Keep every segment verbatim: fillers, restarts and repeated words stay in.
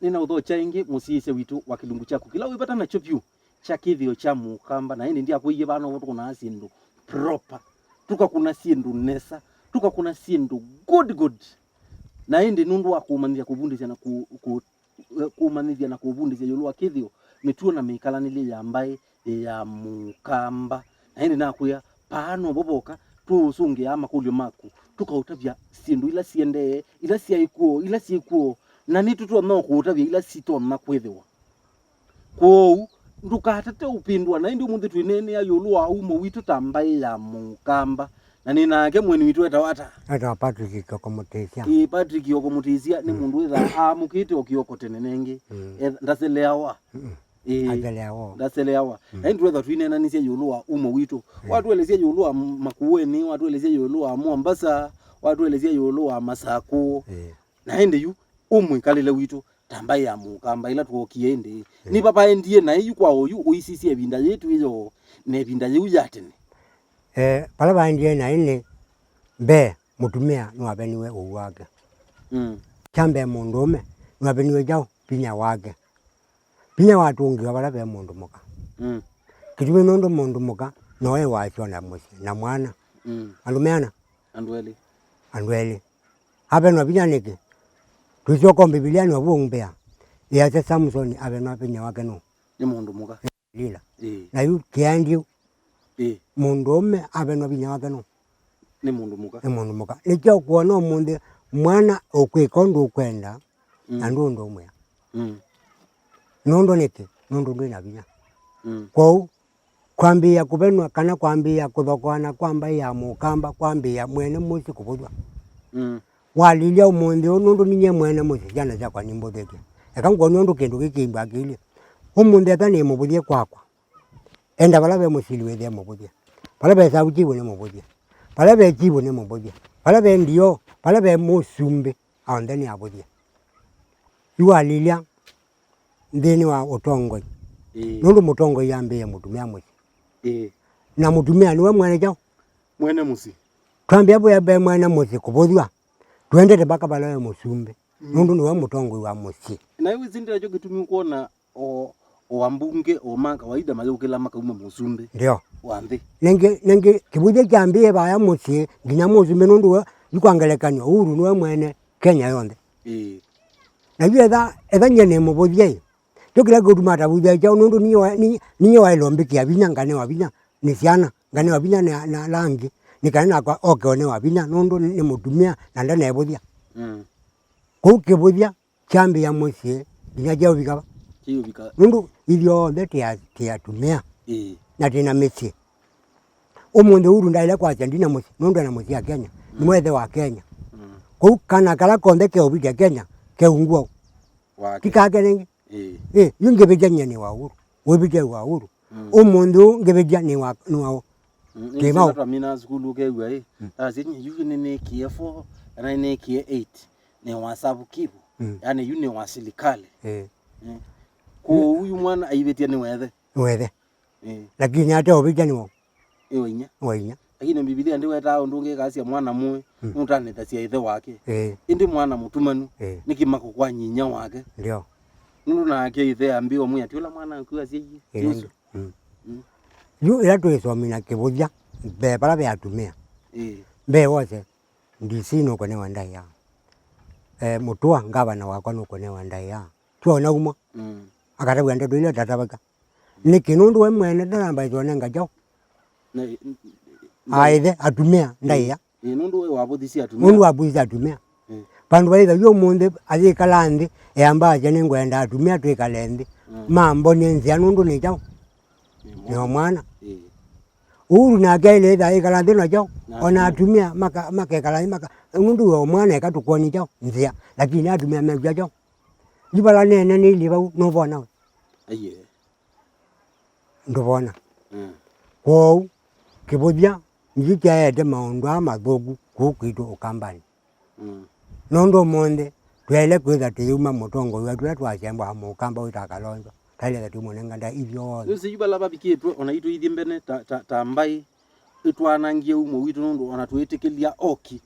Nĩnaũthokya ĩngĩ mũsyaĩĩsya witũ wa kĩlungu kyaku kĩla wĩ vata nakyo vyũ kya kĩthĩo kya mũkamba, na ĩndĩ ndyakwĩie vano vo tũkũnaa syĩndũ proper, tũkakũna syĩndũ nesa, tũkakũna syĩndũ good good. Na ĩndĩ nũndũ wa kũmanyĩthya, kũvundĩsya na kũ, kũ, kũmanyĩthya na kũvundĩsya ĩũlũ wa kĩthĩo, mĩtuo na mĩkalanĩlye ya mbaĩ ya mũkamba. Na ĩndĩ nakwĩa, paa novo voka, tũũsũngĩaa makũlyo maku, tũkaũtavya syĩndũ ila siendee, ila syaĩ kw'o, ila syĩ kw'o, na nĩtũtonya o kũũtavya ila sitonya kwĩthĩwa. Kwoou, ndũkatate ũpĩndũa, na ĩndĩ ũmũnthĩ twĩneenea ĩũlũ wa umo witũ ta mbaĩ ya mũkamba. Na nĩ nake mũeni witũ etawa ata? Etawa Patrick Kioko Mũtĩsya. Ĩĩ, Patrick Kioko Mũtĩsya nĩ mũndũ wĩthaa aamũkĩte o kĩoko tene nengĩ. Mm. Eth-, ndaseleawa. Mm-mm. Ĩĩ. Atheleawa. Ndaseleawa. Mm. Na ĩndĩ twetha twineenanĩsya ĩũlũ wa umo witũ. Mm. Watũelesya ĩũlũ wa Makueni, watũelesya ĩũlũ wa Mombasa, watũelesya ĩũlũ wa Masakũ. Ĩĩ. Na ĩndĩ yu, ũmwĩkalĩle witũ ta mbaĩ ya mũkamba ĩla twookie ĩndĩ. Mm. Nĩ va vaendie naĩ yu kwa oyu ũisisye ĩvinda yĩĩ twĩ yo na ĩvinda yĩu ya tene? Eh, vala vaendie naĩ nĩ mbee, mũtumĩa nĩwaveniwe ũu wake. Mm. Kya mbee, mũndũũme nĩwaveniwe kyaũ? Vinya wake. Vinya watũngĩwa vala ve mũndũ mũka. Mm. Kĩtumi nũndũ mũndũ mũka nowe wasyo na mũsyĩ na mwana. Mm. Andũ meana? Andũ elĩ. Andũ elĩ. Avenwa vinya nĩkĩ? Tũisyoka Mbivilianĩ ũvũmbĩa. Ĩasya Samsoni avenwa vinya wake nũ? Nĩ mũndũ mũka. Lila. Ĩĩ. Na yu kĩandĩu. Ĩĩ. Mũndũũme avenwa vinya wake nũ? Nĩ mũndũ mũka. Nĩ mũndũ mũka. Nĩkyo ũkwona ũmũnthĩ mwana ũkwĩka ũndũ ũkwenda, mm, na ndũ ũndũ ũmwĩa. Mm. Nũndũ nĩkĩ? Nũndũ ndwĩ na vinya. Mm. Kwoou, kwambĩĩa kũvenwa kana kwambĩĩa kũthokoana kwa mbaĩ ya mũkamba kwambĩĩa mwene mũsyĩ kũvũthw'a. Mm. Walilya ũmũnthĩ ũũ, nũndũ ninyie mwene mũsyĩ, syana syakwa nimbũthĩtye. Eka ngwonie ũndũ kĩndũ kĩkĩimbwa akili. Ũmũnthĩ ethwa nĩ mũvũthye kwakwa. Enda vala ve mũsili wĩthĩe mũvũthye. Vala ve sauti nĩ mũvũthye. Vala ve chivu nĩ mũvũthye. Vala ve ndio, vala ve mũsumbĩ, onthe nĩ avũthye. Yu walilya nthĩnĩ wa ũtongoi. Ĩĩ. Nũndũ mũtongoi ambĩĩe mũtumĩa mũsyĩ. Ĩĩ. Na mũtumĩa nĩwe mwene kyaũ? Mwene mũsyĩ. Twambĩa vũya ve mwene mũsyĩ kũvũthw'a. Twendete mpaka vala ve mũsumbĩ. Mm. Nũndũ nĩwe mũtongoi wa mũsyĩ. Na yu ĩsi ndĩnakyo kĩtumi ũkwona o, o ambunge, o ma kawaida mayũkĩla makauma mũsumbĩ. Ndio. Wa nthĩ. Nengĩ, nengĩ kĩvũthya kyambĩĩe vaya mũsyĩ, nginya mũsumbĩ, nũndũ we, yu kwa ngelekany'o, Uhuru nĩwe mwene Kenya yonthe. Ĩĩ. Na yu etha, etha nyie nĩ mũvũthya ĩ, kyo kĩla kĩũtuma atavũthya kyaũ, nũndũ ninyie wa, ni-, ninyie waĩle ũmbĩkĩa vinya, nganewa vinya nĩ syana, nganewa vinya na, na ala angĩ, nĩ kana nakwa oke onewa vinya, nũndũ nĩ mũtumĩa na ndanevũthya. Mm. Kũu kĩvũthya kyambĩĩa mũsyĩ, nginya kyaũvika va? Kĩũvika. Nũndũ ithyonthe tĩ a-, tĩ atumĩa. Ĩĩ. Na twĩ na mĩsyĩ. Ũmũnthĩ Uhuru ndaĩle kwasya ndina mũsyĩ, nũndũ ena mũsyĩ ya Kenya. Mm. Nĩwe ĩthe wa Kenya. Mm. Kũu kana kala konthe keũvĩtya Kenya, keungua. Wake. Ti kake nĩngĩ. Ĩĩ. Ĩ, yu ngĩvĩtya nyie nĩ wa Uhuru. Wĩvĩtya wa Uhuru. Mm. Ũmũnthĩ ũũ ngĩvĩtya nĩ wa, nĩ wa ũ? Mm, Kĩmau. Nĩsĩ twamina sukulu ũkew'a ĩ. Mm. Ndasya nyie yu nĩnĩkie four, kana nĩnĩkie eight. Nĩ wa savu kivu. Mm. Yaani yu nĩ wa silikali. Eh. Mm. Kwoou yu mwana aivĩtye nĩ wethe. Wethe. Eh. Lakini ate ũvĩtya nĩ wa? Ĩ wa inya. Wa inya. Lakini Mbivilia ndĩwetaa ũndũ ũngĩ, ĩkasya mwana mũĩ, mm, nũtanĩthasya ĩthe wake. Eh. Ĩndĩ mwana mũtumanu, eh, nĩ kĩmako kwa nyinya wake. Ndio. Nũndũ nake ĩthe ambĩwa mwĩ atĩ ũla mwana aku asyaie. Eh, ti ũsu. Mm. Mm. Yu ĩla twĩsomina kĩvũthya, mbee vala ve atumĩa. Ĩĩ. Mbee wose, D C nũkũnewa ndaĩa. Eh, Mũtũa, ngavana wakwa nũkũnewa ndaĩa. Twona umwa. Mm. Akatavw'a ndeto ila tatavaka. Nĩkĩ? Nũndũ we mwene ndanambaĩtwe ũnenga kyaũ? Na, n-, n-, aĩthe, atumĩa, ndaĩa. Ĩĩ, nũndũ we wavũthisye atumĩa. Nũndũ wavũthisye atumĩa. Ĩĩ. Vandũ vaitha yu ũmũnthĩ ayĩkala nthĩ, eamba asya, "Nĩngwenda atumĩa twĩkale nthĩ." Mm. Mambonie nzĩa nũndũ nĩ kyaũ? Nĩ o mwana. Ĩĩ. Uhuru nake aĩle ĩtha ayĩkala nthĩ na kyaũ? Na ona atumĩa. Atumĩa maka-, makekala nthĩ maka-, nũndũ we o mwana eka tũkwoni kyaũ? Nzĩa. Lakini atumĩa mekw'a kyaũ? Yu vala nene nĩilyĩ vau, nũvona we? Aiee. Ndũvona. Mm. Kwoou, kĩvũthya nĩkyo kyaete maũndũ aa mathũku kũu kwitũ Ũkambanĩ. Mm. Nũndũ ũmũnthĩ, twaĩle kwĩtha tũyĩuma mũtongoi wetu ũla twasembwa mũkamba wĩtawa Kalonzo, twaĩle kwĩtha tũimũnenga ndaĩa ithyonthe. Nũsĩ yu vala vavikĩtwe, ona itũ ithyĩ mbene ta, ta, ta mbaĩ, ĩtwanangie umo witũ nũndũ ona twĩtĩkĩlya oki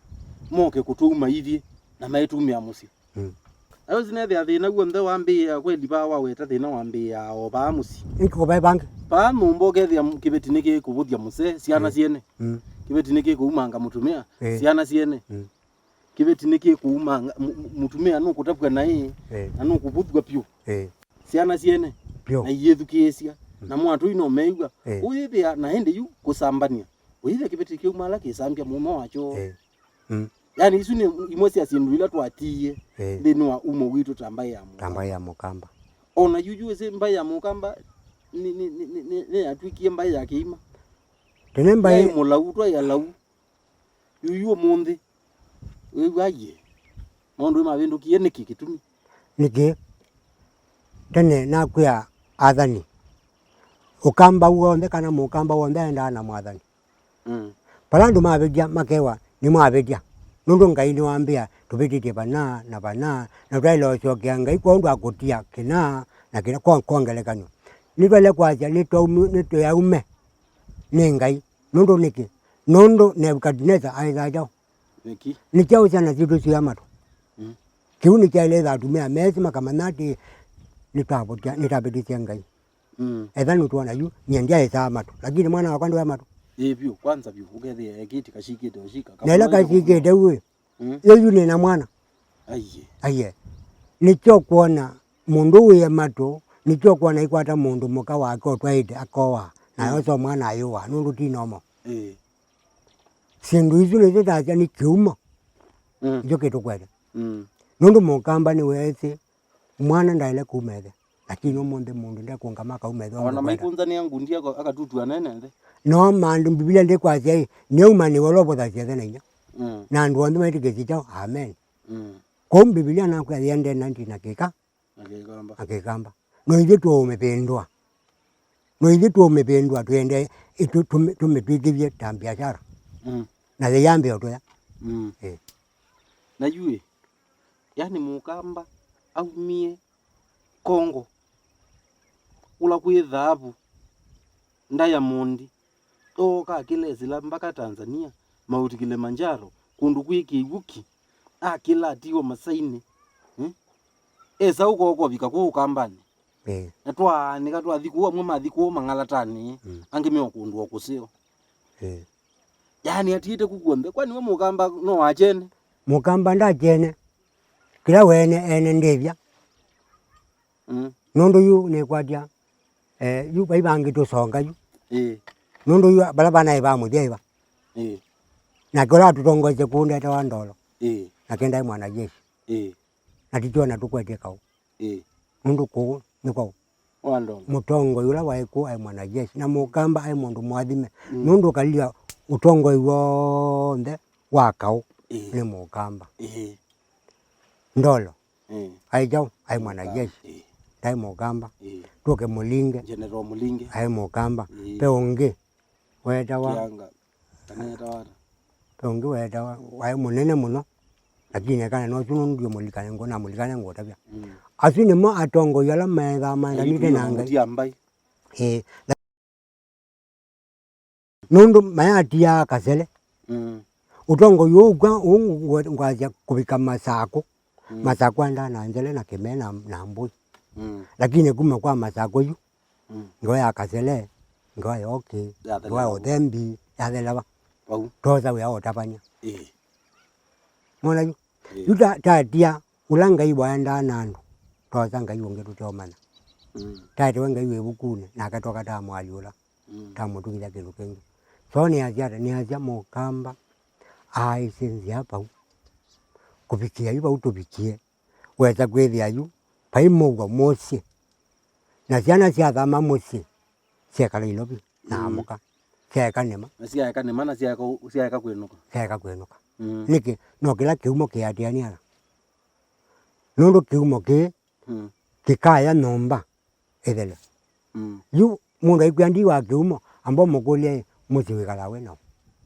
moke kũtũuma ithyĩ na maĩtumĩa mũsyĩ. Mm. Ayo sinethĩa thĩna w'onthe wambĩĩa kweli vaa waweta thĩna wambĩĩa o vaa mũsyĩ. Nĩkĩ kũvaĩ vangĩ? Vaa nyũmba ũkethĩa m-, kĩveti nĩkĩkũvũthya mũsee, syana Eh. syene. Mm. Kĩveti nĩkĩkũumanga mũtumĩa, Eh. syana syene. Mm. Kĩveti nĩkĩkũumanga, mu-, mu-, mũtumĩa nũkũtavw'a naĩ, Eh. na nũkũvũthw'a vyũ. Eh. Syana syene, Vyũ. na iyĩthukĩĩsya. Mm. Namo atũi no meew'a. Eh. Ũyĩthĩa na ĩndĩ yu kũsambany'a. Ũyĩthĩa kĩveti kĩuma ala kĩsambya mũũme wakyo. Eh. Mm. Yaani, isu nĩ imwe sya syĩndũ ila twatiie Eh. nthĩnĩ wa umo witũ ta mbaĩ ya Mũkamba. Ta mbaĩ ya Mũkamba. O na yu yu ĩsĩ mbaĩ ya Mũkamba nĩ, nĩ, nĩ, nĩ, nĩ, nĩyatw'ĩkie mbaĩ ya kĩima. Tene mbaĩ Yaĩ mũlau, twaĩ alau. Yu yu ũmũnthĩ, wĩw'a aiee. Maũndũ mavĩndũkie nĩkĩ kĩtumi? Nĩkĩ? Tene nakwĩa athani, Ũkamba w'onthe kana Mũkamba w'onthe aendaa na mwathani. Mm. Vala andũ mavĩtya makewa nĩmwavĩtya, nũndũ Ngai nĩwambĩa tũvĩtĩtye vana na vana, na twaĩle ũsyokea Ngai, kwoou ndwakũtia kĩna na kĩna. Kwa, kwa ngelekany'o, nĩtwaĩle kwasya nĩtwaumi-, nĩtwĩaume nĩ Ngai. Nũndũ nĩkĩ? Nũndũ Nebukadinesa aĩthaa kyaũ? Nĩkĩ? Nĩ kyaũ syana sitũ syoya matũ? Mm. Kĩu nĩkyaĩlĩtha atumĩa mesĩ makamanya atĩ nĩtwavũtya, nĩtavĩtĩsye Ngai. Mm. Etha nũtwona yu, nyie ndyaĩsaa matũ, lakini mwana wakwa ndũya matũ. Ĩĩ vyũ, kwanza vyũ, ũkethĩa ekĩti kasikĩte ũsika. Na ĩla kasikĩte uĩ, Mm. Yu, yu nĩ na mwana. Aiye. Aiye. Nĩkyo kwona mũndũ wĩe matũ, nĩkyo kwona ikwata mũndũ mũka wake ũtwaĩte akowa, na Mm. yosa mwana ayũwa, nũndũ ti nomo. Ĩĩ. Syĩndũ isu nĩsyo tasya nĩ kĩumo. Mm. Nĩkyo kĩtũkwete. Mm. Nũndũ Mũkamba nĩweesĩ mwana ndaĩle kuma ĩthe. Lakini ũmũnthĩ mũndũ ndekũngama akauma ĩthe. Ona ũndũ kwenda. Maikũnzanĩa ngundi ako-, akatutua nene nthĩ. No maandũ Mbivilia ndĩkwasya ĩ, nĩauma nĩwe ũla ũvũthasya ĩthe na inya. Mm. Na andũ onthe maĩtĩkĩsye kyaũ? Amen. Mm. Kwoou Mbivilia nakwĩa yĩendee na ndĩ na kĩka. Na kĩkamba. Na kĩkamba. No ithyĩ tũũmĩvĩndũa. No ithyĩ tũũmĩvĩndũa twĩendee, ĩ, tũ-, tũmĩ-, tũmĩtwĩkĩthye ta biashara. Mm. Na yĩyambĩa ũtũya. Mm. Eh. Na yu ĩ, yani Mũkamba aumie Congo, kũla kwĩ thaavu, diamond, ooka akĩla esĩla mbaka Tanzania, Mount Kilimanjaro, kũndũ kwĩ kĩw'ũ ki, akĩla atiwa Masainĩ, eh? Esa ũko ũkovika kũu Ũkambanĩ. Eh. Na twaanĩka twathi kũu, amwe mathi kũu Mang'alatanĩ, Mm. angĩ me o kũndũ o kũseo. Eh. Yaani atiĩte ku kw'onthe. Kwani we Mũkamba no wachene? Mũkamba ndachene. Kĩla wene ene ndĩthya. Mm. Nũndũ yu nĩkwatya, eh, yu vai vangĩ tũsonga yu. Ĩĩ. Nũndũ yu vala vanaĩ va mũthya ĩva. Ĩĩ. Nake ũla atũtongoesye kũu ndetawa Ndolo. Ĩĩ. Nake ndaĩ mwanajeshi. Ĩĩ. Na titwona tũkwetye kaũ. Ĩĩ. Nũndũ kũu nĩ kwaũ? Wa Ndolo. Mũtongoi ũla waĩ kũu aĩ mwanajeshi, na Mũkamba aĩ mũndũ mwathime. Mm. Nũndũ ũkalilya ũtongoi w'onthe wa kaũ Ĩĩ. nĩ Mũkamba. Ĩĩ. Ndolo. Ĩĩ. Aĩ kyaũ? Aĩ mwanajeshi. Ĩĩ. Ndaĩ Mũkamba. Ĩĩ. Tũke Mũlinge. General Mũlinge. Aĩ Mũkamba. Ĩĩ. Ve ũngĩ wetawa Kĩanga. Kana etawa ata? Ve ũngĩ wetawa, waĩ mũnene mũno. Lakini ekana nosu nũndũ ndiũmũlikane ngũ, namũlikane ngũtavya. Mm. Asu nĩmo atongoi ala maethaa maendanĩte na Ngai. Ĩĩ. Nũndũ mayatiaa Kasele. Mm. Ũtongoi ũũ kwa, ũũ ngwe-, ngwasya kũvika Masakũ. Mm. Masakũ aendaa na Njele na Kĩmee na, na Mbũi. Mm. Lakini kuma kwa Masakũ yu, Mm. ngewa ya Kasele, ngewa ya Ũkĩ, Yathela ngewa ya vau. Ũthembi, yathela va. Vau. Twosa wĩa wa ũtavany'a. Ĩĩ. Mona yu? Ĩĩ. Yu ta-, tatia, ũla Ngai waendaa na andũ, twosa Ngai ũngĩ tũteũmanya. Mm. Taetewe Ngai wĩ ĩvukunĩ, nake twoka tamwalyũla. Mm. Tamũtũkĩlya kĩndũ kĩngĩ. So nĩasya ata? Nĩasya Mũkamba aaĩsye nzĩa vau. Kũvikĩa yu vau tũvikie, wesa kwĩthĩa yu vai mũuo mũsyĩ. Na syana syathama mũsyĩ, syekala Ilovi na Mm. amũka. Syaeka nĩma. Na syaeka nĩma na syaeka, syaeka kwĩnũka. Syaeka kwĩnũka. Mm. Nĩkĩ? No kĩla kĩumo kĩatĩanĩa. Nũndũ kĩumo kĩĩ Mm. kĩkaya nyũmba ĩthele. Mm. Yu mũndũ aikwĩa ndi wa kĩumo, amba ũmũkũlye, "Mũsyĩ wĩkalaa wĩ naũ?"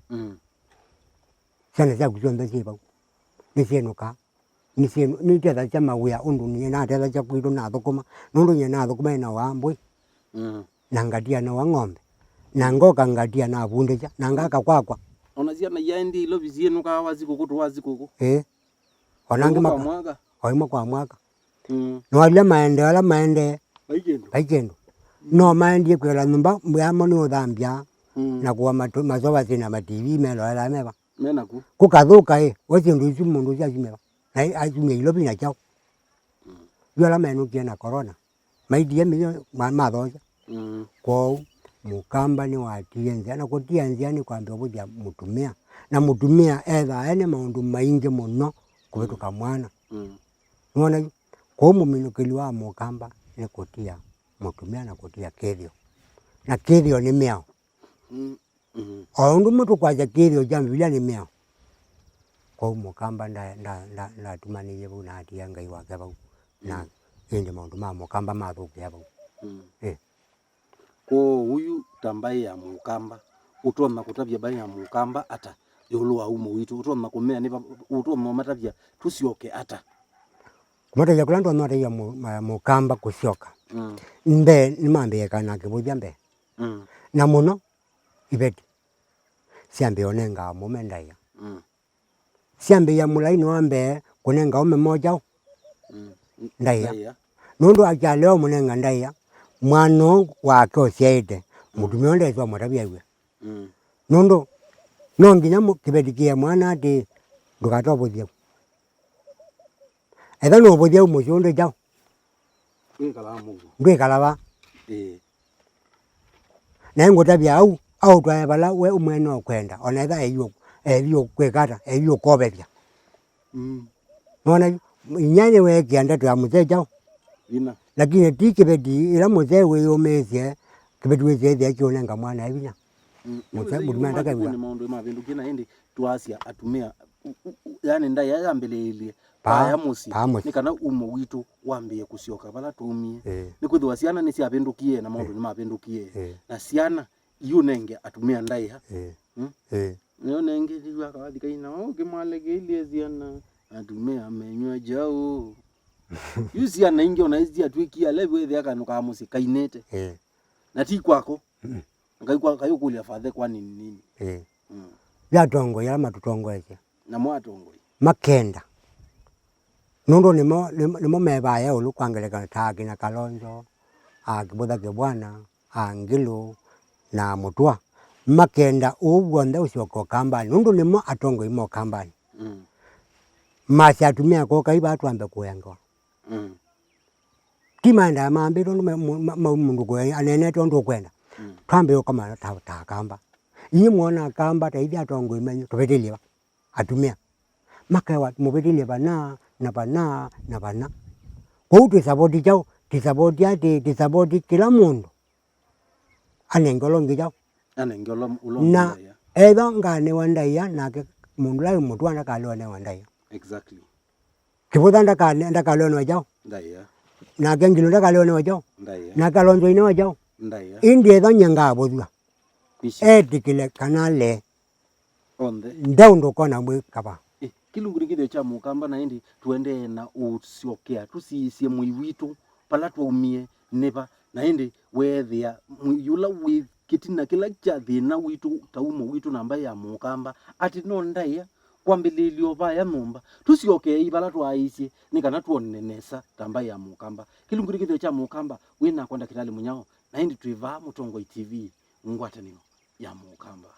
Mm. Syana syaku syonthe syĩ vau. Nĩsyĩnũkaa. Nĩsyĩnũ-, nĩitethasya mawĩa ũndũ nyie natethasya kwitũ nathũkũma. Nũndũ nyie nathũkũma ĩna wa mbũi. Mm. Na ngatia na wa ng'ombe. Na ngoka ngatia navundĩsya. Na ngaka kwakwa. Ona syana iaendie Ilovi syĩnũkaa wa sikũkũ tũ wa sikũkũ. Ĩĩ. Ona angĩ O ĩmwe kwa maka-, mwaka. O ĩmwe kwa mwaka. Mm. Na walya maendee ala maendee, vai kĩndũ. Vai kĩndũ. No maendie kwĩla nyũmba, mbwĩamo nĩ ũthambya, mm, na kũa matũ-, masovasi na ma T V meloela meva. Me naku. Kũkathũka ĩ, we syĩndũ isu mũndũ ũsu asimeva. Na i-, asimia ilovi na kyaũ. Mm. Yu ala menũkie na corona. Maitie mĩyo ma-, mathokya. Mm. Kwoou, mũkamba nĩwatie nzĩa, na kũtia nzĩa nĩ kwambĩa ũvũthya mũtumĩa. Na mũtumĩa ethaa ene maũndũ maingĩ mũno kũvĩtũka mwana. Mm. Nĩwona yu? Kwoou mũminũkĩli wa mũkamba nĩ kũtia mũtumĩa na kũtia kĩthĩo. Na kĩthĩo nĩ mĩao. Mm. Mm. O ũndũ ũmwe tũkwasya kĩthĩo kya Mbivilia nĩ mĩao. Kwoou mũkamba nda-, nda-, nda-, ndatumanĩie vau na atia Ngai wake vau. Na, mm, ĩndĩ maũndũ ma mũkamba mathũkĩa vau. Mm. Eh. Kwoou yu ta mbaĩ ya mũkamba, ũtonya kũtavya mbaĩ ya mũkamba ata ĩũlũ wa umo witũ? Ũtonya kũmea nĩ va-, ũtonya ũmatavya tũsyoke ata? Kũmatavya kũla ndonya ũtavya mũ-, ma-, mũkamba kũsyoka. Mm. Mbee, nĩmambĩĩe kana kĩvũthya mbee. Mm. Na mũno, iveti syambĩĩa ũnenga mũũme ndaĩa. Mm. Syambĩĩa mũlainĩ wa mbee kũnenga aũme mo kyaũ? Mm. Ndaĩa. Ndaĩa. Nũndũ akyalea ũmũnenga ndaĩa, mwana ũũ wake ũsyaĩte, mm, mũtumĩa ũũ ndesĩ wamũtavya aiw'e. Mm. Nũndũ no nginya mũ-, kĩveti kĩe mwana atĩĩ, ndũkatovũthye. Ethĩwa nũvũthya u mũsyĩ ũndũ kyaũ? Ndwĩkalaa mũuo. Ndwĩkala va? Ĩĩ. Na ngũtavya au, aũtwae vala we mwene ũkwenda, ona ethĩwa ethi ũkwĩka ata, ethi ũkovethya. Mm. Nona yu, inyia nĩweekĩa ndeto ya mũsee kyaũ? Ina. Lakini ti kĩveti ĩla mũsee wĩyũmĩĩsye, kĩveti wĩsĩthĩa kĩũnenga mwana e vinya. Mm, mũsee, nĩwĩsĩ mũtumĩa yu ndakew'a. Matukũnĩ maũndũ mavĩndũkie na ĩndĩ twasya atumĩa, u-, u-, u-, yani ndaĩa yambĩlĩĩlye paa, paa ya mũsyĩ, paa mũsyĩ. Nĩ kana umo witũ wambĩĩe kũsyoka vala twaumie. Ĩĩ. Nĩkwĩthĩwa syana nĩsyavĩndũkie na maũndũ, ĩĩ, nĩmavĩndũkie. Ĩĩ. Na syana iũnenge atumĩa ndaĩa. Ĩĩ. Mm? Ĩĩ. Nĩyo nengĩ ndiw'a kawathi kaina, "Oh, kĩmwalekeilie syana, atumĩa menyw'a kyaũ?" Yu syana ingĩ ona isi atwĩkie alevi wĩthĩa kanũ ka mũsyĩ kainĩte. Ĩĩ. Na ti kwako. Mm. Ngai kwa, Ngai ũkũlya fathe kwani nĩ nini? Ĩĩ. Mm. Yu atongoi ala matũtongoesye. Namo atongoi. Makenda. Nũndũ nĩmo, nĩmo, nĩmo mevaya ĩũlũ kwa ngelekany'o ta akina Kalonzo, a Kĩvũtha Kĩvwana, a Ngilu, na Mũtua. Makenda ũu w'onthe ũsyoke Ũkambanĩ. Nũndũ nĩmo atongoi ma Ũkambanĩ. Mm. Masya atumĩa kũkai vaa twambe kũengewa. Mm. Ti maendaa mambĩte ũndũ me-, mu-, ma-, ma-, mũndũ kũ-, aneenete ũndũ ũkwenda. Mm. Twambĩĩe ũkoma ta, ta Akamba. Inyie mwona Akamba ta ithyĩ atongoi menyu, tũvĩtĩlye va? Atumĩa. Makewa mũvĩtĩlye vana, na vana, na vana. Kwoou twĩsavoti kyaũ? Tĩsavoti atĩ, tĩsavoti kĩla mũndũ anenge ũla ũngĩ kyaũ? Anenge ũla, ũla ũngĩ na ndaĩa. Ethĩwa nganewa ndaĩa, nake mũndũ ũla wĩ Mũtua ndakalewa newa ndaĩa. Exactly. Kĩvũtha ndakane-, ndakalewa newa kyaũ? Ndaĩa. Nake Ngilu ndakalewa newa kyaũ? Ndaĩa. Nake Kalonzo inewa kyaũ? Ndaĩa. Ĩndĩ ethĩwa nyie ngavũthw'a, ici, etĩkĩle kana alee. Onthe. Ndeũndũ ũkona mwĩ kava. Ĩ, kĩlungu nĩ kĩthĩo kya Mũkamba na ĩndĩ tũendee na ũsyokea, tũsiisye mũi witũ, vala twaumie nĩ va, na ĩndĩ weethĩa mũi ũla wĩ kĩtina kĩla kya thĩna witũ, ta umo witũ na mbaĩ ya Mũkamba, atĩ no ndaĩa, kwambĩlĩĩlyo vaya nyũmba. Tũsyokei vala twaaisye, nĩ kana twone nesa ta mbaĩ ya Mũkamba. Kĩlungu nĩ kĩthĩo kya Mũkamba, wĩ nakwa ndakĩtalĩ Mũnyao, na ĩndĩ twĩ vaa Mũtongoi T V, ngwatanĩo ya Mũkamba.